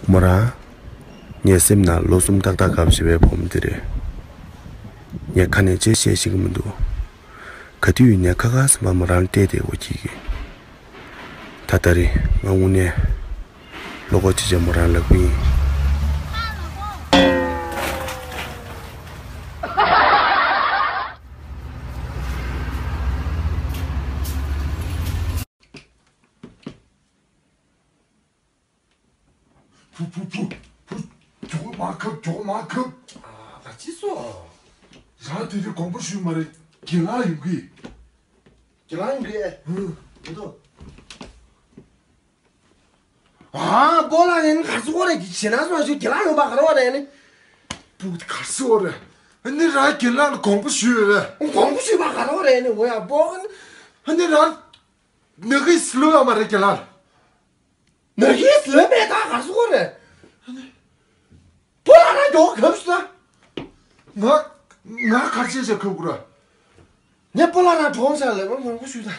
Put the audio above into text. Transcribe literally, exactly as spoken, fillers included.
མོ་རང་། ངའི་སེམས་ནང་ལོ་གསུམ་ཏག་ཏག་བཀབ་བཞག་པའི་བུ་མོ་དེ་རེད། ངས་ཁ་ནས་ཅི་བཤད་ཤེས་ཀྱི་མི་འདུག་ག་དུས་ངས་ཁ་ཁ་ཟེར་མ་མོ་རང་བལྟས་ཏེ་འོ་ཁྱི་གི། ད་ལྟ་རེད། ང་དངོས་གནས་བློ་ཁོག་ཅིག་བྱས་མོ་རང་ལབ་གི་ཡིན། བུ་བུ་བུ་བུ། མགྱོགས་མ་ཁབ། མགྱོགས་མ་ཁབ། ཨ། ད་ཅི་སོ། རང་དེ་རིང་དགོངས་པ་ཞུས་མ་རེད། རྒན་ལགས་ཡོང་གི། རྒན་ལགས་ཡོང་གི། ཨུ། ཡོད་དོ། ཨ། སྤོ་ལགས་ཡིན་གར་སོང་རེད། ཞེ་ན་སོང་ཞིག་རྒན་ལགས་ཡོང་པ་གར་བ་རེད་ནི། བུ་གར་སོང་རེད། ཨ་ནི་རང་རྒན་ལགས་ལ་དགོངས་པ་ཞུས་ཡོད་རེད། དགོངས་པ་ཞུས་པ་གར་བ་རེད་ནི། འོ་ཡ་སྤོ། ཨ་ནི་རང་ནག་གིས་ལོས་ཡོད་མ་རེད་རྒན་ལགས། ནག་གིས་ལོས་མེད་ད་གར་སོང་རེད། ཨ་ནི། སྤོ་ལགས་རང་མགྱོགས་གབ་ཤོག་ད། ང་ང་གར་བྱས་བྱས་གབ་དགོས་ར། ངས་སྤོ་ལགས་རང་གྲོངས་ཤག་ལབ་པ་མང་པོ་ཞུས་ད།